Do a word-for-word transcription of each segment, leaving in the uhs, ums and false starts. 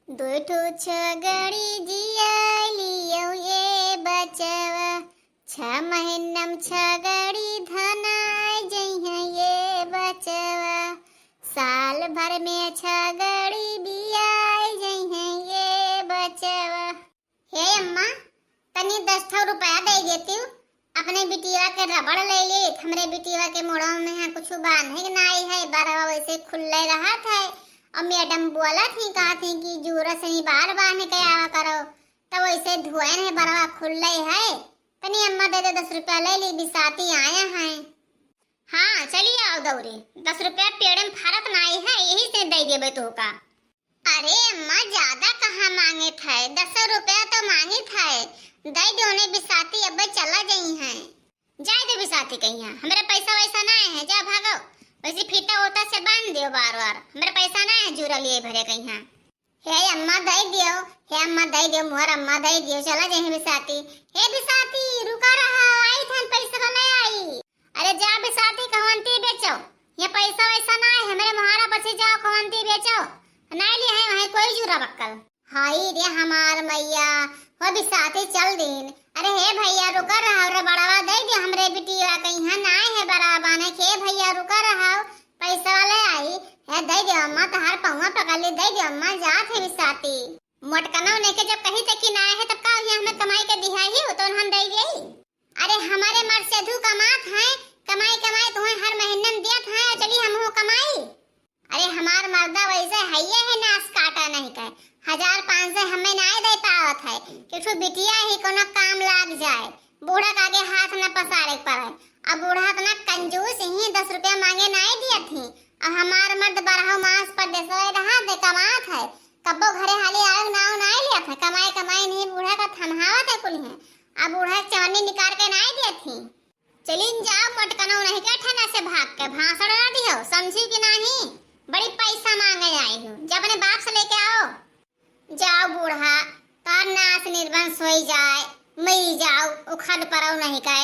दुइ ठो छगड़ी जियाइ लियो ए बचवा, छह महीनम छगड़ी धनाइ जइहैं ए बचवा, साल भर में छगड़ी बियाइ जइहैं ए बचवा। हे अम्मा, तनी दस ठो रुपया दइ देतिउ, अपने बिटिया के रबड़ लइ लेइत, हमरे बिटिया के मुड़वा में है कुछ बांधे के नाई है, बरवा वैसे खुल्ले रहत है। और मैडम बोलत ही, कहत ही कि जूरा सनिबार बांध के आवा करो, तब वैसे धुआन है, बरवा खुल्ले है। तनी अम्मा दइ दे, दस रुपया लइ ली, बिसाती आया है। हाँ, चली आओ दौरे, दस रुपया पेड़ में फरत नाई है, यही से दइ देबे तोहका। अरे अम्मा, ज्यादा कहाँ मांगित है, दस रुपया तो मांगित है, दइ देउ ने बिसाती, अब्बे चला जइहैं। जाइ देउ बिसाती कहिया, हमरे पैसा वैसा नाई है, जा भागो, वैसे फीता ओता से बांध देउ बार बार, हमरे पैसा नाई है जूरा लिए भरे कहिया। हे अम्मा दइ देउ, हे अम्मा दइ देउ, मोर अम्मा दइ देउ, चला जइहैं बिसाती। हे बिसाती, रुका रहा, आइत हन पैसा लइ आई। अरे जा बिसाती, कमवंती बेचो, ये पैसा वैसा नाई है, हमरे मुहारा पर से जाओ, कमवंती बेचो, नाई लिहे हैं वहीं कोई जूरा बक्कल। हाय रे हमार मइया, हो बिसाती चल दीन। अरे हे भइया रुका रहा रे, बड़वा दइ दे हमरे बिटिया कहिया नाई है बड़वा बाने के, भइया रुका रहा, पैसा लइ आई। हे दइ दे अम्मा, तहार पौवा पकड़ ली, दइ दे अम्मा, जात है बिसाती। मोटकनौ नहीं के जब कही थे कि नाई है, तब का हुआ, हमें कमाई के दिहा ही, तो हम दइ देई। अरे हमरे मर्द से धू कमात हैं, कमाई कमाई तुहैं हर महीने में देत हैं, और चली हमहू कमाई। अरे हमार मर्दा वैसे हइये है नास काटा नहीं के, हजार पाँच सौ हमें नाई दइ पावत है, कि ठो बिटिया ही कोनो काम लाग जाए, बूढ़ा के आगे हाथ न पसारे के पड़े। अब बूढ़ा इतना कंजूस ही, दस रुपया मांगे नाई दियत ही, और हमार मर्द बारह मास परदेसवे रहा दे कमात है, कब्बो घरे हाली आवे के नाव नाई लियत है, कमाई कमाई नहीं बूढ़ा का थमहावत है कुल है, अब बूढ़ा के चवन्नी निकाल के नाई दियत ही। चलिन जाओ, मोटकनौ नहीं के ठेना से भाग के भाषण ना दिहो, समझी कि नाही? बड़ी पैसा मांगे आई हूँ, जब अपने बाप से लेके आओ। जाओ बूढ़ा, तार नास निर्वंश होई जाए, मरी जाओ, उखद परौ नहीं के।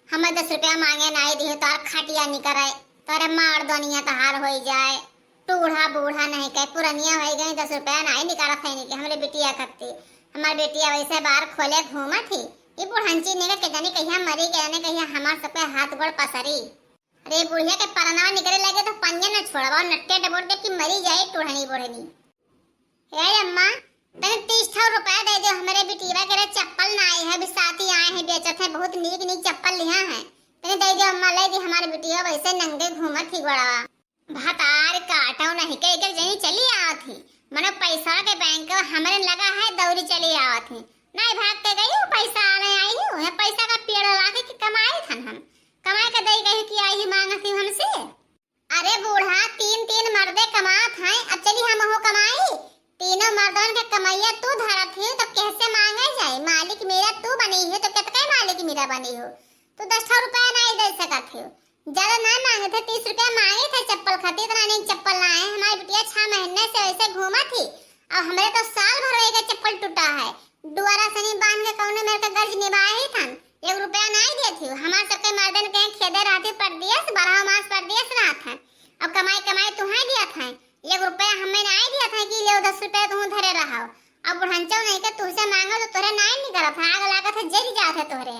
हमें दस रुपया मांगे नाई दिहो, तार खटिया निकरे, तारे मार दुनिया तहार होई जाए। टूढ़ा बूढ़ा नहीं के, पुरनिया होई गई, दस रुपया नाई निकारत है नहीं के, हमरे बिटिया खत्ती। हमार बिटिया वैसे बार खोले घूमत ही। ई बुढ़ंची नहीं के, के जानी कहिया मरी, के जानी कहिया हमार सबके हाथ गोड़ पसरी। अरे बुढ़िया के परनवा निकरे लगे तो पंजे न छोड़वा, नट्टे डबोट दे कि मरी जाए टूढ़नी बूढ़नी। हे अम्मा, तनी तीस ठो रुपया दइ देउ, हमरे बिटिया के रे चप्पल नाई है, बिसाती आए हैं, बेचत है, बहुत नीक नीक चप्पल लिहा है, तनी दइ देउ अम्मा, लइ दी, हमार बिटिया वैसे नंगे घूमत ही गोड़वा। भतार काटौ नहीं के, एकर जनी चली आवत ही। मनो पैसा के बैंक हमरे लगा है, दौरी चली आवत ही। नहीं भाग के गई हो, पैसा आने आई हो, ये पैसा का पेड़ लागे कि कमाई थन हम। कमाई के दई गई कि आई ही मांगत ही हमसे। अरे बूढ़ा, तीन तीन मर्दे कमात हैं, अब चली हमहू कमाई। तीनों मर्दन के कमैया तू धरत ही तो कैसे मांगे जाए? मालिक मेरा तू बनी है तो कितके मालिक मेरा बनी हो? तू दस ठो रुपया नहीं दे सकत हो। ज्यादा ना मांगे थे, तीस रुपया मांगे थे चप्पल खातिर, इतना नहीं चप्पल लाए। हमारी बिटिया छह महीने से ऐसे घूमत ही, अब हमरे तो साल भर होइगा चप्पल टूटा है। दुआरा सनी बांध के कौनो मेर के गर्ज निभाए ही थन, एक रुपया नहीं देत ही। हमार सबके मर्दन के खेदे रहती परदेस, बारह मास परदेस रहत है, अब कमाई कमाई तुहें दियत है, एक रुपया हमें नहीं दियत है कि लेव दस रुपया तुहूँ धरे रहो। अब बुढ़ंचो नहीं के तुहसे मांगो तो तोरे नहीं निकलत है, आग लागत है, जरी जात है तोहरे।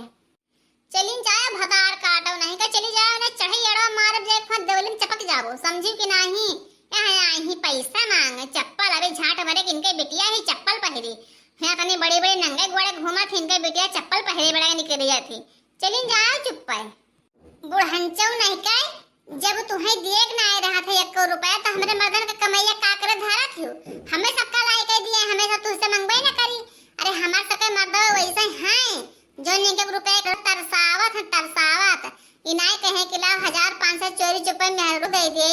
चलिन जाए भतार काटो नहीं का, चली जाए उन्हें चढ़ई अड़वा मारब, जाए खुद देवलिन चपक जाबो, समझी कि नाही? यहाँ आई ही पैसा मांगे, चप्पल अबे झांट मरे कि इनके बिटिया ही चप्पल पहिरी। यहाँ तनी बड़ी बड़ी नंगे गोड़े घूमत ही, इनके बिटिया चप्पल पहिरे बड़ा निकल जात ही। चलिन जाए चुप्पे। बुढ़ंचो नहीं के, जब तुहें दिए के नाय रहत है एको रुपया, तो हमरे मर्दन के कमैया का करे धरत हो? हमें सबका लाई के दिए, हमें सब तुझसे मंगबे न करी। अरे हमार सबके मर्दवा वैसे हैं, जो निके रुपया के तरसावत है, तरसावत। ई नाय कहे कि लाओ हजार पाँच सौ चोरी चुपे मेहरू दे दे,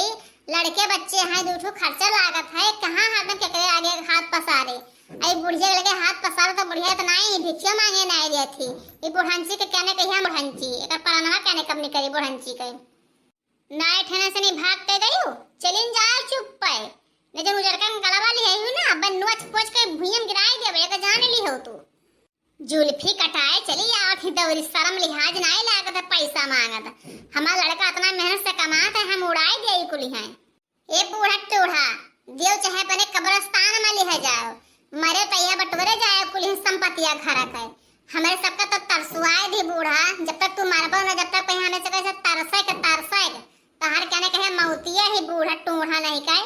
लड़के बच्चे हैं, दू ठो खर्चा लागत है, कहाँ हरदम केकरे आगे हाथ पसारे। आई बुढ़िया लगे हाथ पसारे तो बुढ़िया तो नाई, भिखियो मांगे नाय देत ही। ई बुढ़ंची के कहने कहिया बुढ़ंची, एकर परानवा कहने कब निकली बुढ़ंची के। नाय ठेने से नहीं भाग के गई हो, चलिन जाए चुप पे। न जब उजरका गलवा लिहे हो ना, अब नोच पोच के भुइयम गिराई देबे, एक जान ली हो तू। जुल्फी कटाए चली आवत ही दौरी, शर्म लिहाज नाय लागत है पैसा मांगत। हमार लड़का इतना मेहनत से कमात है, हम उड़ाई दे कुली हैं। ए बूढ़ा टूढ़ा, देव चाहे अपने कब्रिस्तान में लिहे जाओ, मरे तैया बटोरे जाए कुल ही संपत्तिया घर के। हमरे सबका तो तरसुआए दी बूढ़ा, जब तक तू मरबो न, जब तक कहीं हमें से कैसे तरसे के तरसे के। तहार कहने कहे मौतिया ही बूढ़ा टूढ़ा नहीं काए।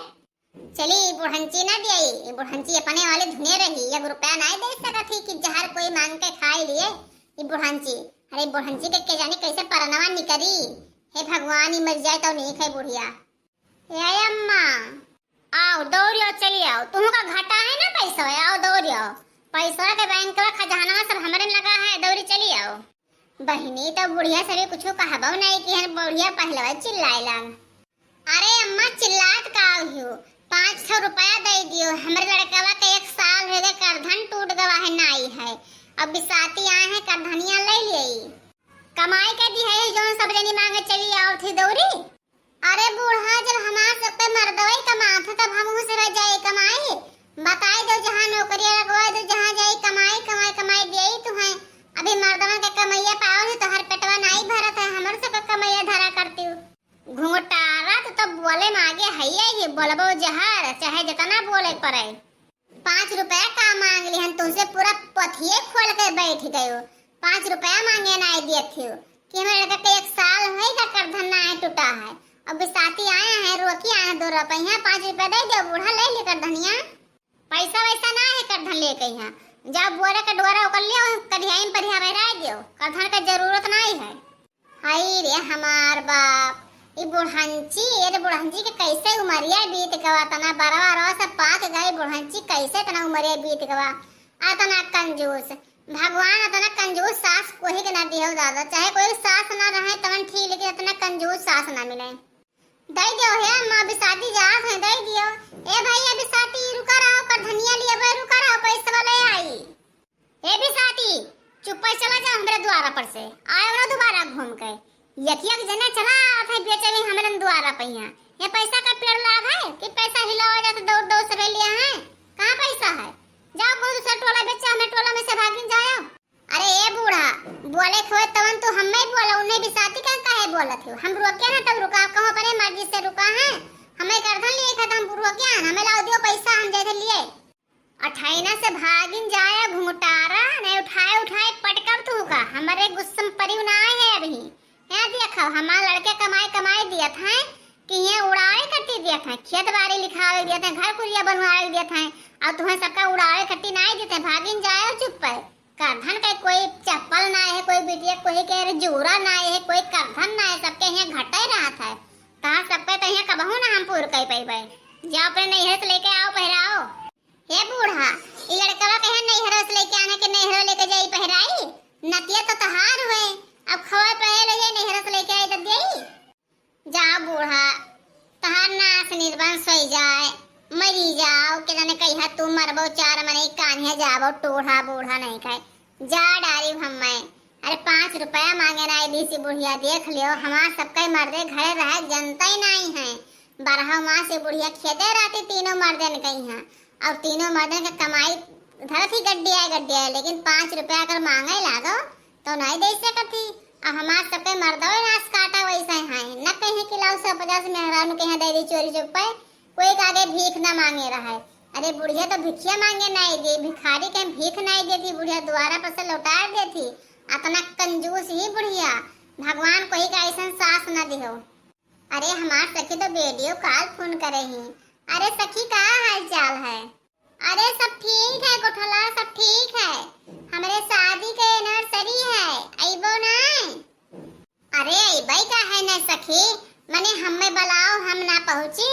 चली, ई बुढ़ंची ना दियाई, ई बुढ़ंची अपने वाले धुने रही, एक रुपया नाई दे सकत ही कि जहर कोई मांग के खाई लिए। ई बुढ़ंची, अरे बुढ़ंची के, के जानी कैसे परनवा निकरी। हे भगवान, ई मर जाए तो नहीं खाई बुढ़िया। ए अम्मा, आओ, दौड़ियो, चली आओ, तुहू का घटा है ना पैसा, आओ, दौड़ियो, पैसा के बैंक का खजाना सब हमरे में लगा है, दौड़ी चली आओ। बहिनी, तो बुढ़िया सभी कुछ कहबो नहीं कि हन, बुढ़िया पहले चिल्लाए लाग। अरे अम्मा, चिल्लात का हो? पाँच सौ रुपया दे दियो, हमरे लड़कवा के एक साल हो गए, करधन टूट गवा है, नाई है। अब बिसाती आए हैं, करधनिया ले लिए। कमाई के दी है, जौन सब जनी मांगे चली आओ थी दौरी। अरे बूढ़ा, जब हमार सब पे मर्दवे कमात है, तब हम उसे रह जाए कमाई। बताई दो जहाँ नौकरिया लगवा दो, जहाँ जाई कमाई, कमाई, कमाई दिए तू है। अभी मर्दवन के कमैया पाओ ही, तोहर पेटवा नाई भरत है, हमर सब के कमैया धरा करती हूँ। घुंघटारा, तू तो बोले मागे हइये ही, बोलबो जहर, चाहे जितना बोले पड़े। पाँच रुपया का मांग लिहन, तुमसे पूरा पथिये खोल के बैठ गयो। पाँच रुपया मांगे ना दिए थियो कि हमरे लड़का के एक साल होई का करधन ना है टूटा है, और बिसाती आए हैं, रोकी आए हैं दो रुपया, पाँच रुपया दे दो बूढ़ा, ले ले करधनिया। पैसा वैसा ना है करधन लेके यहाँ, जाओ बोरे के डोरा ओकर लियो, कढ़ियाई में परिहा बहराए दियो, करधन के जरूरत नहीं है। हाय रे हमार बाप, ई बुढ़ंची, ए रे बुढ़ंची के कैसे उमरिया बीत गवा, तना बरवा रवा सब पाक गई, बुढ़ंची कैसे तना उमरिया बीत गवा, आ तना कंजूस। भगवान अतना कंजूस सास कोही के ना दियो दादा, चाहे कोई सास ना रहे तवन ठीक, लेकिन अतना कंजूस सास ना मिले। दे दियो हे अम्मा, अभी शादी जात है, दे दियो। ए भाई, अभी शादी रुका रहो, कर धनिया लिए भाई, रुका रहो, पैसा ले आई। ए भी शादी, चुप्पे चला जा हमरे द्वारा पर से, आयो ना दोबारा घूम के। यकिया के जने चला आत है बेचे में हमरे द्वारा पे यहाँ। ये पैसा का पेड़ लाग है कि पैसा हिलावा जात दौड़ दौड़ से ले लिया है? कहाँ पैसा है? जाओ कोई दूसरा टोला बेचा, हमें टोला में से भागिन जाओ। अरे ए बूढ़ा, बोले खोए तवन तू हमें बोला, उन्हें भी शादी का काहे बोलत हो? हम रोके हैं तब रुका, कहूँ अपने मर्जी से रुका है। हमें गर्दन लिए खत्म हम रोके हैं, हमें लाओ दियो पैसा, हम जैसे लिए। अठाइना से भागिन जाया घुंघटारा, नहीं उठाए उठाए पटकब तू का, हमारे गुस्सा में परिव ना आए है अभी। यहाँ देखो, हमार लड़के कमाई कमाई दियत हैं कि ये उड़ावे कट्टी दियत हैं, खेत बाड़ी लिखावे दियत हैं, घर कुरिया बनवावे दियत हैं, और तुम्हें सबका उड़ावे कट्टी नाई दियत हैं, भागिन जाए चुप पे। करधन के कोई चप्पल नाई है, कोई बिटिया कोई के जूरा नाई है, कोई करधन नाई है, सबके यहाँ घटे रहत है। तहार सबके तो यहाँ कबहू ना हम पूर कर पैबे। जाओ अपने नैहर से लेके आओ, पहराओ। हे बूढ़ा, ई लड़कवा के है नैहर से लेके आने के, नैहर लेके जाई पहराई, नतिया तो तहार हुए, अब खवा पहले ले जाई नैहर से लेके आई तब देई। जा बूढ़ा, तहार नाश निर्वंश होई जाए, मरी जाओ, के जाने कहिया तू मरबो, चार मनई कान्हे जाबो, टूढ़ा बूढ़ा नहीं खाए, जा डारी हम्मे। अरे पाँच रुपया मांगे ना दीसी बुढ़िया, देख लियो, हमार सबके मर्दे घरे रहे जनता ही नहीं है, बारह मास से बुढ़िया खेते रहती तीनों मर्दन के यहाँ, और तीनों मर्दन के कमाई धरत ही गड्डिया गड्डिया, लेकिन पाँच रुपया अगर मांगे लागो तो नहीं दे सकत ही। अब हमार सबके मर्दवे नाश काटा वैसे हैं, न कहीं कि लाओ सौ पचास मेहरारू के यहाँ दे दी चोरी चुप्पे, कोई के आगे भीख ना मांगे रहे। अरे बुढ़िया तो भिखिया मांगे नहीं दे, भिखारी के हम भीख नहीं देती, बुढ़िया द्वारा पर से लौटा देती। अतना कंजूस ही बुढ़िया, भगवान कोई का ऐसा सास ना दिहो। अरे हमार सखी तो वीडियो कॉल फोन करे ही। अरे सखी, का हाल चाल है? अरे सब ठीक है गोठला, सब ठीक है। हमरे शादी के एनिवर्सरी है, अइबो ना? अरे अइबे का है ना सखी, मने हमें बुलाओ, हम ना पहुँची?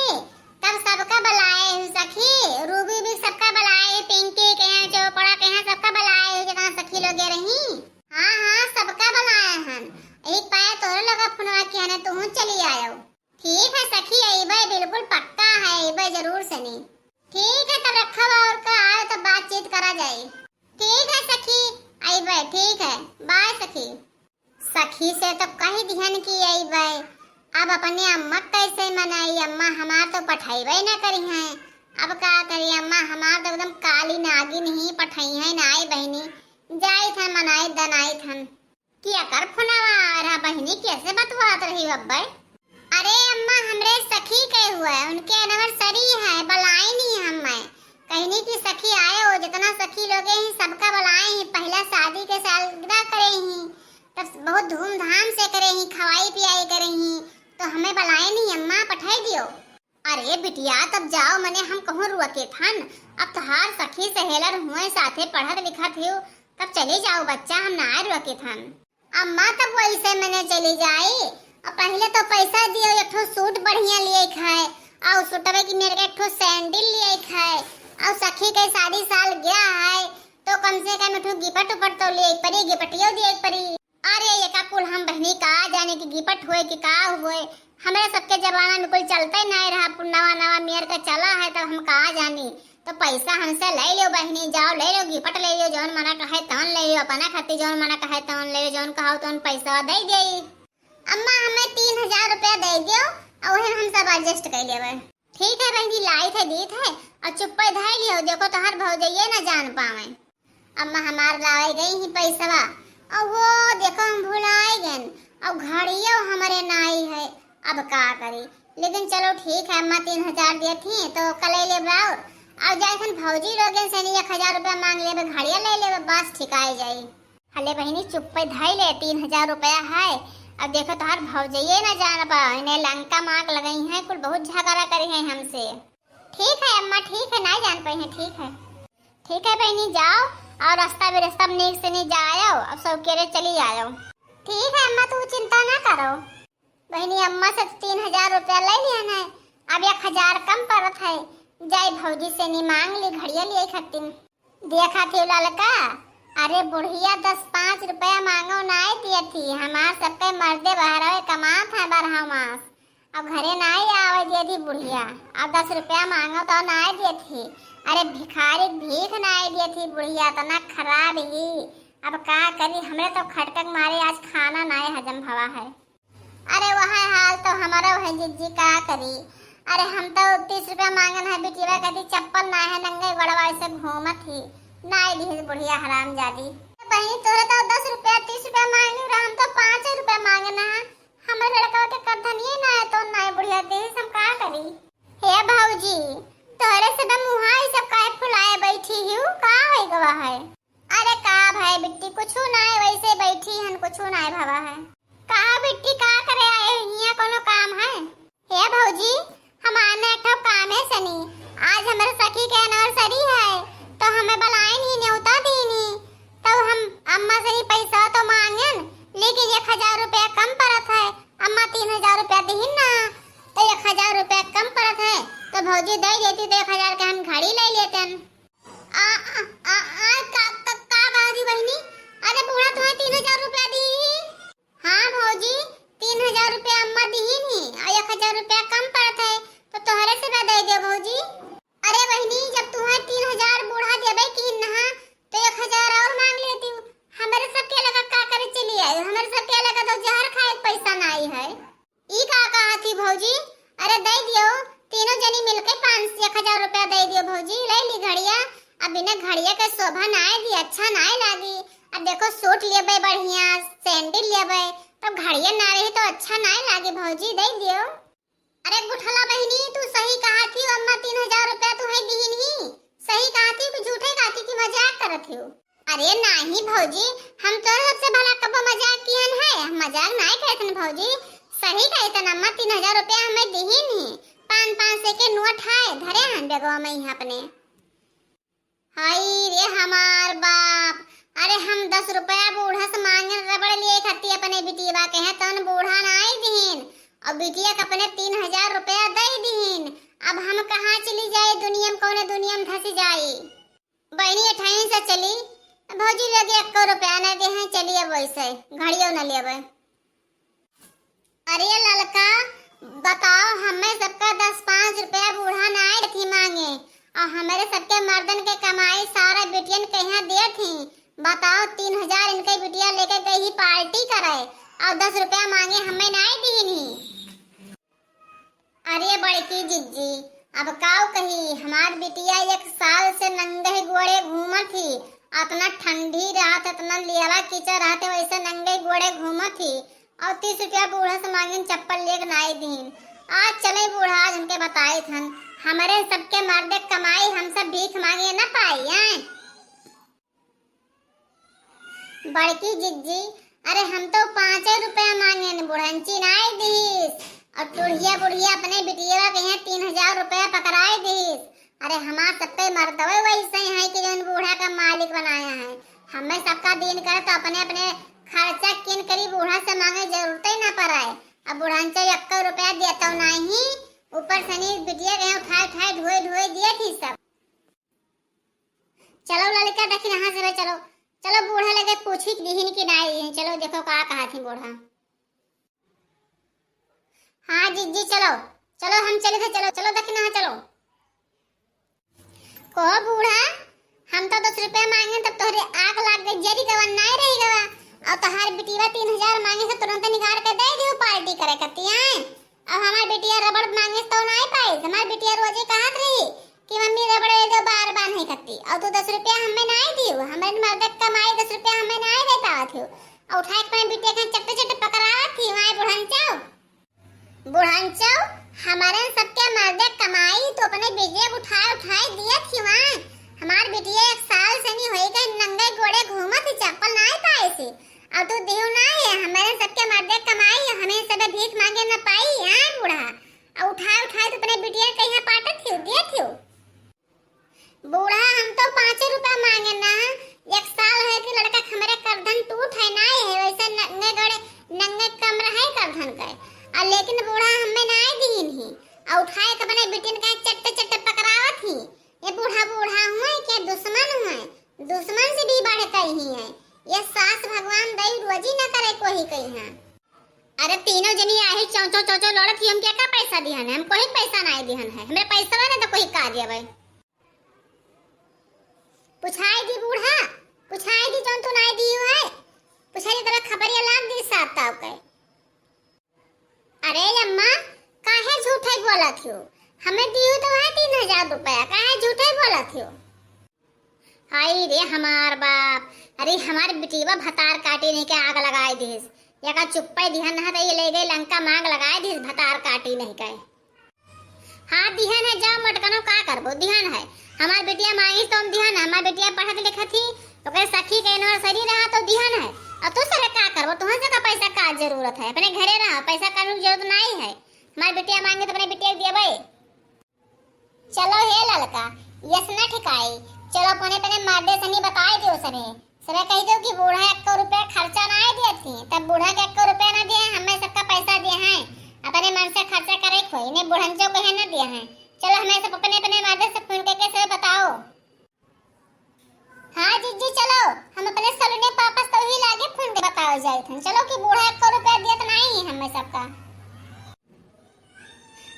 तब सबका बुलाए हूँ सखी, रूबी भी सबका बुलाए, पिंकी के यहाँ, चोपड़ा के यहाँ, सबका बुलाए हूँ, जितना सखी लोग रही। हाँ हाँ, सबका बुलाए हन। एक पाया तोरे लगा फोनवा किया ने, तू चली आयो। ठीक है सखी, अइबे बिल्कुल पक्का है, अइबे जरूर से नहीं। ठीक है, तब रखब और का, आए तब बातचीत करा जाए। ठीक है सखी, अइबे, ठीक है, बाय सखी। सखी से तो कही दिहन कि अइबे, अब अपने अम्मा कैसे मनाई, अम्मा हमार तो पठैबे न करी हैं। अब का करी, अम्मा हमार तो एकदम काली नागिन ही पठई है ना, आई बहिनी, जाई थन मनाई दनाई थन। केकर फोनवा आ रहा बहिनी, कैसे बतवात रही हो अब्बे? अरे अम्मा, हमरे सखी के हुआ है, उनके एनिवर्सरी है, बुलाई नहीं हमें। कहनी कि सखी आए, वो बिटिया, तब जाओ, मने हम कहूँ रुके थन। अब तोहार सखी सहेलर हुए साथे पढ़त लिखत हियो, तब चली जाओ बच्चा, हम ना रुके थन। अम्मा, तब वैसे मने चली जाई। और पहले तो पैसा दियो, एक ठो सूट बढ़िया लिए खाए, और सूटवे की मेरे के एक ठो सैंडल लिए खाए, और सखी के शादी साल गया है, तो कम से कम एक ठो गिफ्ट उफ्ट तो लिए परी, गिफ्टियो दिए परी। अरे, ये का कुल हम बहनी का जाने कि गिफ्ट हुए कि का हुए, हमरे सबके जमाना में कुल चलते नहीं रहा, नवा नवा मेर के चला है, तब हम का जानी। तो पैसा हमसे ले लियो बहनी, जाओ ले लियो, गिफ्ट ले लियो, जौन मना कहे तौन ले लियो, अपना खातिर जौन मना कहे तौन ले लियो, जौन कहो तौन पैसा दे दे। अम्मा, हमें तीन हजार रुपया दे दियो, और वही हम सब एडजस्ट कर लेवे। ठीक है बहनी, लाई थे, दीत है, और चुप्पे धाई लियो, देखो तोहर भौजइये ना जान पावे। अम्मा हमार लावे गई ही पैसवा, और वो देखो हम भुलाए गन, और घड़ियो हमरे नाई है, अब का करी। लेकिन चलो ठीक है अम्मा, तीन हजार दिए थी तो कल ले लेब और, और जाए खन भौजी लोगन से नहीं एक हजार रुपया मांग लेबे, घड़िया ले लेबे, बस ठिकाए जाई। हले बहिनी चुप्पे धई ले, तीन हजार रुपया है। अब देखो तोहार भौजइये ना जान पा, इन्हें लंका माँ के लगई है, कुल बहुत झगड़ा करी है हमसे। ठीक है अम्मा, ठीक है, ना जान पाई है, ठीक है। ठीक है बहिनी, जाओ और रास्ता भी रास्ता में नीक से नहीं जायो, अब सब केरे चली आयो। ठीक है अम्मा, तू चिंता ना करो। बहिनी, अम्मा से तो तीन हजार रुपया ले लिया है, अब एक हजार कम पड़त है, जाई भौजी से नहीं मांग ली, घड़िया लिए खटिन। देखा थी ललका, अरे बुढ़िया दस पाँच रुपया मांगो नाय दिए थी, हमार सबके मर्दे बहरवे कमात है बरहा मास, अब घरे नाय आवे दिए थी बुढ़िया, अब दस रुपया मांगो तो नाय दिए थी। अरे भिखारी भीख नाय दिए थी बुढ़िया, इतना खराब ही। अब का करी, हमरे तो खटकक मारे आज खाना नाय हजम भवा है। अरे वह हाल तो हमारो है जिज्जी, का करी। अरे हम तो तीस रुपया मांगन है, बिटिया कदी चप्पल ना है, नंगे गोड़वा ऐसे घूमत ही, ना दिहिस बुढ़िया हरामजादी। बहिनी तोरे तो दस रुपया तीस रुपया मांगी रहा, हम तो पाँच रुपया मांगन है। हमरे लड़का के करधनिये ना है तो ना बुढ़िया दिहिस, हम का करी। हे भौजी, तोरे से मुहा ई सब काहे फुलाए बैठी ही, का हो गवा है? अरे का भाई बिट्टी, कुछु नाय, वैसे बैठी हन, कुछु नाय भवा है। का बिट्टी, का करे आए हो हियां, कोनो काम है? हे भौजी, हमार ना एक ठो काम है सनी, आज हमरे सखी के एनिवर्सरी है, तो हमें बुलाए नहीं, न्योता दीनी, तो हम अम्मा से ही पैसा तो मांगन, लेकिन एक हजार रुपया कम पड़त है, अम्मा तीन हजार रुपया दीहिन ना, तो एक हजार रुपया कम पड़त है, तो भौजी दे देती तो एक हजार के हम घड़ी ले लेतन। आ, आ, आ, आ, का, का, का बाजी बहिनी? अरे बूढ़ा तुम्हें तीन हजार रुपया दी ही? हाँ भौजी, तीन हजार रुपया अम्मा दीहिन ही, और एक हजार रुपया कम पड़त है, तो तोहरे से दे दे भौजी। अरे बहिनी, जब तुम्हें तीन हजार बूढ़ा देबे की नहा, तो एक हजार और मांग लेती हूँ। हमारे सबके लगा का करे चली आई, हमारे सबके लगा तो जहर खाए के पैसा ना आई है। ई का कहा थी भौजी? अरे दे दियो, तीनों जनी मिलके पाँच, एक हजार रुपया दे दियो भौजी, ले ली घड़िया। अब बिना घड़िया के शोभा नाय दी, अच्छा नाय लागी। अब देखो सूट लेबे बढ़िया, सैंडल लेबे, तब घड़िया ना रही तो अच्छा नाय लागी भौजी, दे दियो। अरे गुठला बहिनी, तू सही कहा थी, अम्मा तीन हजार रुपया तू है दीहिन ही, सही कहा थी, तू झूठे कहा थी कि मजाक करत हो। अरे नाही भौजी, हम तोरे सबसे भला कबो मजाक किहन है, हम मजाक नाय करत हन भौजी, सही कहितन अम्मा, तीन हजार रुपया हमें दिहिन ही, पाँच पाँच सौ के नोट है, धरे हन बेगवा में ही अपने। हाय रे हमार बाप, अरे हम दस रुपया बूढ़ा से मांगन रबड़ लिए खाती अपने बिटिया के हैं, तन बूढ़ा नाय दिहिन, और बिटिया के अपने तीन हजार रुपया दे दिहिन, अब हम कहाँ चली जाए, दुनिया में कौने दुनिया में धसी जाए। बहिनी अठाई से चली, भौजी लगे एको रुपया न दे हैं, चली अब वैसे घड़ियो न लेबे। अरे ललका, बताओ, हमें सबका दस पाँच रुपया बूढ़ा नाय थी मांगे, और हमारे सबके मर्दन के कमाई सारा बिटियन के यहाँ दे थी। बताओ, तीन हजार इनके बिटिया लेके गई ही पार्टी करे, और दस रुपया मांगे हमें नाय दीनी। अरे बड़की जिज्जी, अब काऊ कही, हमार बिटिया एक साल से नंगे गोड़े घूमत ही, अतना ठंडी रहत, अतना लियवा कीचड़ रहते, वैसे नंगे गोड़े घूमत ही, और तीस रुपया बूढ़ा से मांगिन चप्पल लेके नाई दीन। आज चले बूढ़ा, आज उनके बताए थन, हमरे सबके मर्दे कमाई, हम सब भीख मांगे न पाई, हैं? बड़की जिज्जी, अरे हम तो पाँचे रुपया मांगेन, बुढ़ंची नाय दीस, और टुढ़िया बुढ़िया अपने बिटिया के यहाँ तीन हजार रुपया पकड़ाए दीस। अरे, हमार सबके मर्दवे वैसे हैं कि जौन बूढ़ा का मालिक बनाया है। हमें सबका दिन करे तो अपने अपने खर्चा किन करी बूढ़ा से मांगे जरूरत ही ना पड़े। अब बुढ़ांचो एक्को रुपया देतो नहीं, ऊपर से नी बिटिया के उठाए उठाए ढोए ढोए दिए थी सब। चलो लड़का, दखिनहा से चलो, चलो बूढ़ा लगे पूछी कि दिहिन कि नाई दिहिन। चलो देखो का कहा थी बूढ़ा। हाँ जिज्जी चलो, चलो हम चले थे, चलो, चलो दखिनहा चलो। को बूढ़ा, हम तो दस रुपया मांगे तब तोहरे आग लाग गई, जरी गवा नाई रही गवा। और तोहार बिटिया तीन हजार मांगे से तुरंत निकाल के दे दियो पार्टी करे कतियाए। अब हमार बिटिया रबड़ मांगे तो नाई पाई, हमार बिटिया रोजे कहत रही कि मम्मी रबड़ दे दो, बार बार नहीं करती। और तू दस रुपया हमें नाई दियो, हमारे मर्द के कमाई दस रुपया हमें नाई दे पावत हो। और उठाए के अपने बिटिया के चट्टे चट्टे पकड़ावत थी, वहाँ बुढ़न चाओ। बुढ़न चाओ, हमारे सबके मर्द के कमाई तो अपने बिटिया के उठाए उठाए दिए थी वहाँ। हमार बिटिया एक साल से नहीं होई गई, नंगे गोड़े घूमत ही, चप्पल नाई पाए से। और तू दियो ना है, हमारे सबके मर्द के कमाई, हमें सब भीख मांगे न पाई, हाँ बूढ़ा। और उठाए उठाए तो अपने बिटिया के यहाँ पाटत थी, दिए थी। बूढ़ा, हम तो पाँचे रुपया मांगे ना, एक साल है कि लड़का के हमरे करधन टूट है ना, ये वैसे नंगे गड़े, नंगे कमर है करधन के। और लेकिन बूढ़ा हमें ना दीन ही, और उठाए के अपने बिटिन का चट्टे चट्टे पकड़ावत ही। ये बूढ़ा बूढ़ा हुए के दुश्मन हुए, दुश्मन से भी बढ़ कर ही है। ये सास भगवान दई रोजी न करे कोई कहीं है। अरे तीनों जनी आही चौचो चौचो लड़त ही, हम क्या का पैसा दिहन है? हम कोई पैसा नाई दिहन है, हमरे पैसा ना तो कोई का देवे। पुछाई दी बूढ़ा, पुछाई दी जौन तू नाई दियो है, पुछाई दी तोरा खबरिया लाग दी सात ताव के। अरे अम्मा, काहे झूठे बोलत हो? हमें दियो तो है तीन हजार रुपया, काहे झूठे बोलत हो? हाय रे हमार बाप, अरे हमार बिटिया भतार काटी नहीं के आग लगाए दिस, या का चुप्पे दिहन है तो ये ले गई लंका मांग लगाए दिस भतार काटी नहीं के। हाँ, दिहन है, जाओ मटकनो, का करबो, दिहन है। हमार बिटिया मांगिस तो हम दिहन है, हमार बिटिया पढ़त लिखत ही, ओकरे सखी के anniversary रहा तो दिहन है। और तू सारे का करबो, तुहन से का पैसा का जरूरत है, अपने घरे रहा, पैसा कानून की जरूरत नहीं है। हमार बिटिया मांगे तो अपने बिटिया के देबे। चलो हे ललका, यस ना ठिकाई, चलो अपने अपने मर्दे सनी बताए दियो सने। सरे कह दो कि बूढ़ा एक्को रुपया खर्चा ना आए दिए थी, तब बूढ़ा के एक्को रुपया ना दिए, हमें सबका पैसा दिए हैं, अपने मन से खर्चा करे खोई ने बूढ़न जो कहे ना दिए हैं। चलो हमें सब अपने अपने मर्दे से फोन करके सब बताओ। हाँ जिज्जी चलो, हम अपने सलोने पापा से तो ही लागे फोन के बताओ जाए थे। चलो कि बूढ़ा एक्को रुपया दिए तो नहीं हमें सबका।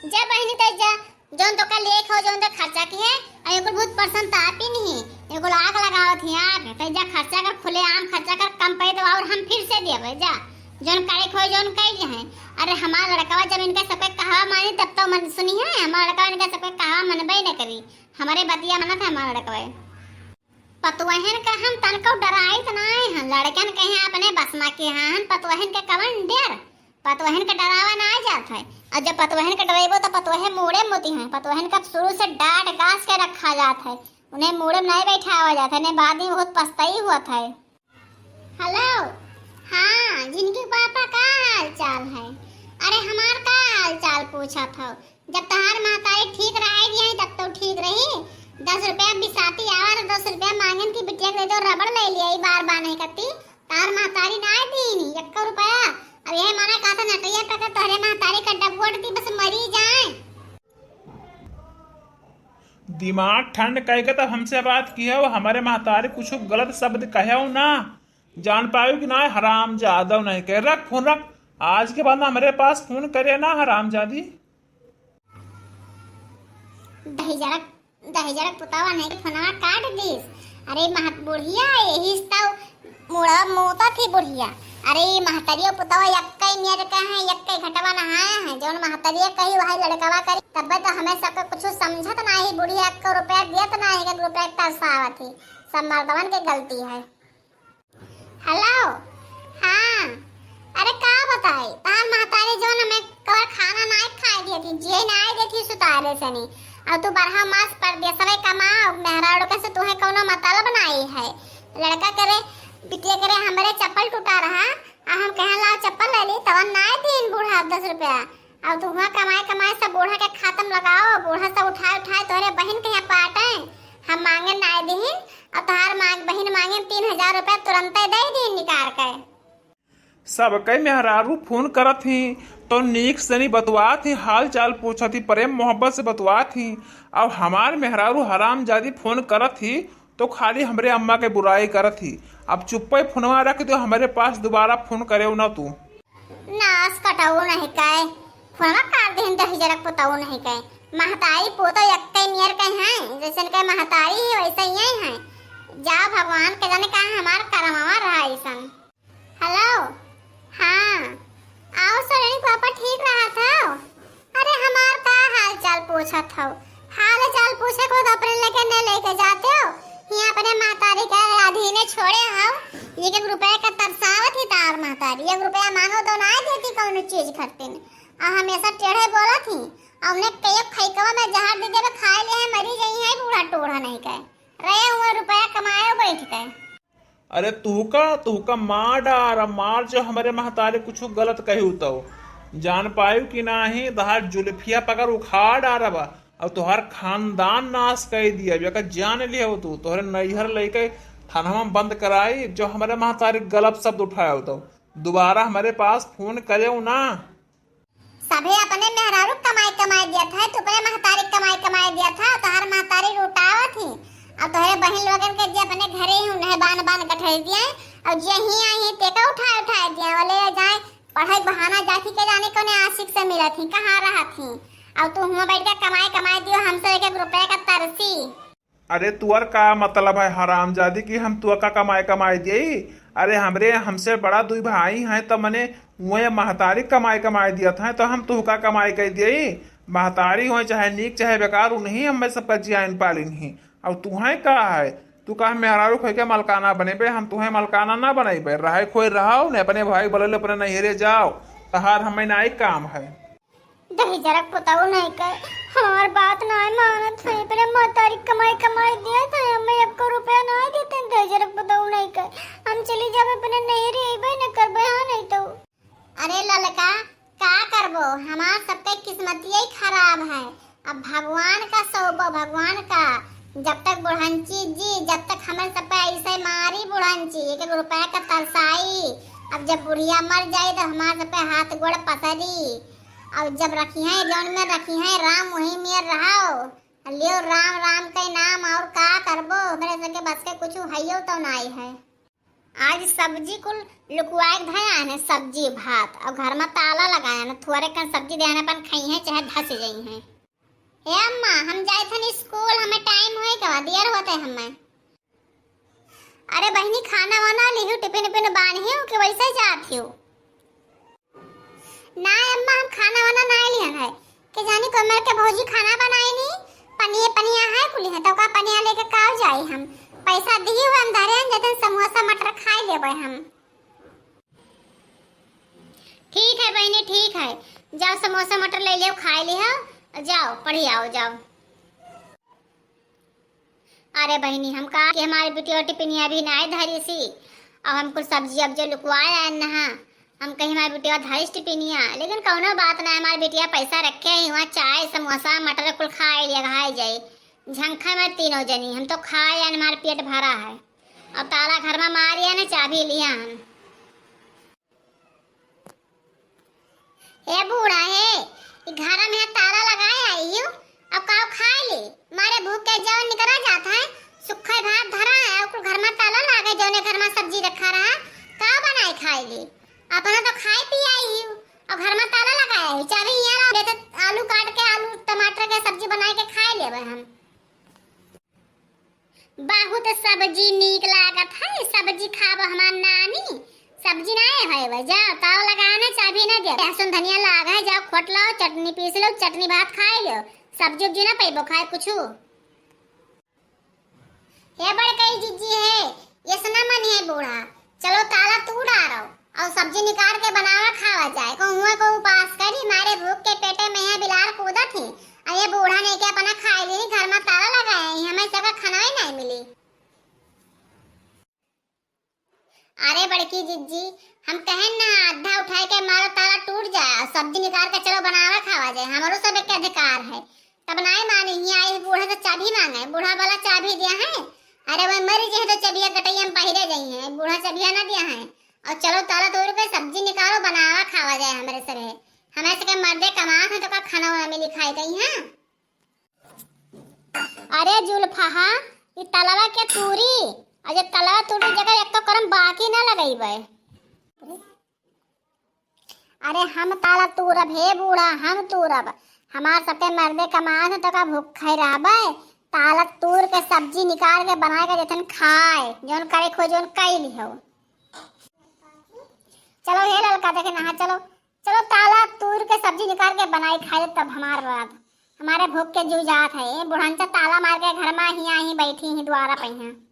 जा बहिनी तै जा, जौन तो का लेख हो, जौन तो खर्चा की है, और एगो बहुत पसंद तापी नहीं, एगो आग लगावत ही आग, तै जा खर्चा कर, खुले आम खर्चा कर, कम पै दो और हम फिर से देबे, जा, जौन करे खोई, जौन कह है। अरे हमार लड़कवा जब इनका सबके कहवा मानी तब तो मन सुनी है, हमार लड़कवा इनका सबके कहवा मनबे न करी, हमारे बतिया मानत है हमार लड़कवा। पतुअहन का हम तनको डराइत नाय हन, लड़कन के हैं अपने बस मा के हन, पतुअहन के कवन डर, पतुअहन के डरावा ना जात है। और जब पतुअहन के डरेबो तो पतुअहे मूड़े मोती हैं, पतुअहन का शुरू से डांट गास के रखा जात है, उन्हें मूड़े में नहीं बैठावा जात है, नहीं बाद में बहुत पछताई हुआ था। हेलो, हाँ, जिनकी पापा का हाल चाल है? अरे हमार का हाल चाल पूछत हो? जब तहार महतारी ठीक रहे दिया है, तब तो ठीक रही। दस रुपया बिसाती आवा, दस रुपया मांगन की बिटिया के दे दो, रबड़ ले लिया, ई बार बार नहीं करती। तहार महतारी ना दीनी, एक्को रुपया। अब यह माना कहा था नटैया पे के तोहरे महतारी का डबोट दी, बस मरी जाए। दिमाग ठंड कह के तब हमसे बात की हो, हमारे महतारी कुछ गलत शब्द कहो ना, जान पायो कि ना, हराम जादव नहीं कह, रख फोन रख, आज के बाद ना हमारे पास फोन करे ना, हराम जादी। दहिजरक, दहिजरक पुतवा नहीं के फोनवा काट दीस। अरे महत बुढ़िया, यही तो मुड़ा मोता थी बुढ़िया। अरे ई महतरियो पुतवा यक्कई नियर का है, यक्कई घटवा नहाया है। जौन महतरिया कही वही लड़कवा करी। तब्बे तो हमें सबका कुछ समझत नाही, बुढ़िया एक्को रुपया देत नाही, एक रुपया तरसावत ही। सब मर्दवन के गलती है। हेलो, हाँ, अरे का बताई, तार महतारी जौन हमें कवर खाना नाय खाए दिए थी, जिए नाय दे थी सुतारे सनी। और तू बारह मास परदेसवे कमाओ, मेहरारू के से तुहे कौनो मतलब नाई है। लड़का करे, बिटिया करे, हमरे चप्पल टूटा रहा, आ हम कहे लाओ चप्पल ले ली, तवन नाय दीन बूढ़ा दस रुपया। अब तू हुआ कमाए कमाए सब बूढ़ा के खातम लगाओ, बूढ़ा सब उठाए उठाए तोहरे बहिन के यहाँ बांटे। हम मांगे नाय दिहिन, अब तोहार मांग, बहिन मांगे तीन हजार रुपया तुरंते दे दिहिन निकाल के। सबके मेहरारू फोन करत ही तो नीक से नहीं बतवात ही, हाल चाल पूछत ही, प्रेम मोहब्बत से बतवात ही। अब हमार मेहरारू हरामजादी फोन करत ही तो खाली हमरे अम्मा के बुराई करत ही। अब चुप्पे फोनवा रख दो, हमरे पास दोबारा फोन करे ना तू। नास कटऊ नहीं कहे, फोनवा काट देहिन दहिजरक पुतऊ नहीं कहे। महतारी पोतो एक्के नियर कहे हैं, जैसन के महतारी ही वैसे ही हैं। जा भगवान के जाने का हमार करमवा रहा ऐसन। हेलो, हाँ, आओ सोनी पापा ठीक रहत हो? अरे हमार का हाल चाल पूछत हो? हाल चाल पूछे को तो अपने लेके न लेके जाते हो, यहाँ अपने महतारी के अधीने छोड़े हो। एक एक रुपया का तरसावत ही तार महतारी, एक रुपया मांगो तो ना देती कौनो चीज खरीदे ने। आ हमेशा टेढ़े बोलत ही, आ उन्हें कई फैकवा में जहर दे देवे, खाए ले है, मरी जाई है, बूढ़ा टूढ़ा नहीं कहे। रहे हुए रुपया कमाए बैठ के। अरे तुहका, तुहका मार डारब, मार जो हमरे महतारी कुछ गलत कही तो। जान पायु कि नाही, तोहार जुल्फिया पकड़ उखाड़ डारब। अब तोहार खानदान नाश कर दिया, अब एकर जान लियो तू। तोहरे नैहर लेके थाना में बंद कराई, जो हमरे महतारी गलत शब्द उठाए तो। दोबारा हमरे पास फोन करे ना। सभे अपने मेहरारू कमाई कमाई दिया था, तू अपने महतारी कमाई कमाई दिया था, तोहर महतारी लुटावत ही। अब तोहरे बहिन लोगन के जे अपने घरे ही उन्हें बान बान गठरी दिए, और जे ही आई ही तेका उठाए उठाए दिए, बोले जाए पढ़े बहाना जाती के जाने कौने आशिक से मिलत ही, कहाँ रहत ही। अब तू हुआ बैठ के कमाई कमाई दियो, हमसे एक एक रुपया का तरसी। अरे तुअर का मतलब है हरामजादी कि हम तुअर का कमाई कमाई दिए? अरे हमरे, हमसे बड़ा दुई भाई हैं तो मने वह महतारी कमाई कमाई दिया था तो हम तुहका कमाई कर दिए। महतारी हो चाहे नीक चाहे बेकार, उन्हीं हमें सबका जियाइन पालिन ही। अब तुहें का है, तू का मेहरारू खोई के मलकाना बनेबे? हम तुहें मलकाना ना बनेबे, रहे खोई रहो ने, अपने भाई बोले अपने नैहरे जाओ, तहार हमें नाई काम है। दहिजरक पुतऊ नहीं के, हमार बात नाय मानत है, अपने महतारी कमाई कमाई दिया था, हमें एको रुपया नाय देते, दहिजरक पुतऊ नहीं के, हम चली जाबे अपने नैहरे, अइबे न करबे, हाँ नहीं तो। अरे ललका, का करबो, हमार सबके किस्मतिये खराब है। अब भगवान का सौंपो, भगवान का। जब तक बुढ़ंची जी, जब तक हमें सब पे ऐसे मारी बुढ़ंची, एक एक रुपया का तरसाई। अब जब बुढ़िया मर जाई तो हमार सब पे हाथ गोड़ पसरी। अब जब रखी है, जौन में रखी है राम, वही में रहो। लियो राम, राम के नाम, और का करबो, हमरे सबके बस के कुछ हइयो तो नाई है। आज सब्जी कुल लुकवाए के धया है, सब्जी भात, और घर में ताला लगाया है, थोरे कन सब्जी देहन अपन खाई हैं, चाहे धस जाई हैं। हे अम्मा, हम जाए थे स्कूल, हमें टाइम होए के बाद देर होते हमें। अरे बहिनी, खाना वाना लिहू, टिफिन विफिन बांधी हूँ कि वैसे जात हूँ? ना अम्मा, हम खाना वाना ना लिहन है। के जानी कोमल के भौजी खाना बनाए नी, पनिया पनिया है कुली है, तो का पनिया लेके का जाई हम? पैसा दिही हुए हम धरे हैं, जतन समोसा मटर खाए लेबे हम। ठीक है बहिनी, ठीक है, जाओ समोसा मटर ले लियो, खाए लिहो, जाओ पढ़ी आओ, जाओ। अरे बहिनी, हम कहा कि हमारी बिटिया टिफिनिया भी नाय धरी सी, और हम कुछ सब्जी अब जो लुकवाए आए नहा, हम कहीं हमारी बिटिया धरिस टिफिनिया, लेकिन कौनो बात ना, हमारी बिटिया पैसा रखे ही, वहाँ चाय समोसा मटर कुल खाए लिया, खाए जाए, झंखा में तीनों जनी, हम तो खाए आए, हमारा पेट भरा है। अब ताला घर में मारिया ने चाबी लिया हम। हे बूढ़ा हे, ई घर में ताला लगाए आई हूँ, अब काव खाए ले? मारे भूख के जवन निकरा जात है, सुखे भात धरा है, और कुल घर में ताला लागे, जौने घर में सब्जी रखा रहा, काव बनाए खाए ले? अपना तो खाए पी आई हूँ, और घर में ताला लगाए आई, चाबी यहाँ ला, बेटे आलू काट के, आलू टमाटर के सब्जी बनाए के खाए लेबे हम। बहुत सब्जी नीक लागत है, सब्जी खाब हमार नानी। सब्जी नाय है, जाओ ताव लगाए ना, चाबी ना दे। लहसुन धनिया लाग है, जाओ खोट लाओ, चटनी पीस लो, चटनी भात खाए लो। सब्जी उब्जी ना पैबो खाए कुछ। हे बड़कई जिज्जी हे, ऐसना मन है बूढ़ा, चलो ताला तू डारो। और सब्जी निकाल के बनावा, खावा जाए। को हुआ को उपास करी, मारे भूख के पेटे में है बिलार कूदत ही। और ये बूढ़ा नहीं के अपना खाए ली, घर में ताला लगाए ही, हमें सबका खाना ही नहीं मिली। अरे बड़की जिज्जी, हम कहेन ना, आधा उठाए के मारो ताला टूट जाए और सब्जी निकाल के चलो बनावा खावा जाए, हमरो सब के अधिकार है। तब नाहीं मानी, हियाँ आई बूढ़ा से चाभी माँगे, बूढ़ा वाला चाभी दिया है। अरे वह मरी जे तो चबिया गटैया में पहिरे जाई है, बूढ़ा चबिया ना दिया है। और चलो ताला तोड़ के सब्जी निकालो, बनावा खावा जाए हमरे सरे। हमरे सके मर्दे कमात हैं तो का खाना वाना मिली खाए कहीं है? अरे जुल्फहा, ई तलवा के तूरी, और जे तलवा तूरी जगह एक तो करम बाकी ना लगइबे। अरे हम ताला तूरब हे बूढ़ा, हम तूरब। हमार सबके मर्दे कमात हैं तो का भूखे रहबे? ताला तूर के सब्जी निकाल के बनाए के जतन खाए, जौन करे खो जौन कई लिहो। चलो हे ललका, देखे नहा चलो, चलो ताला तूर के सब्जी निकाल के बनाई खाए तब हमार बात, हमारे भूख के जू जात है। बुढ़नचा ताला मार के घर में ही आई बैठी ही द्वारा पे हैं।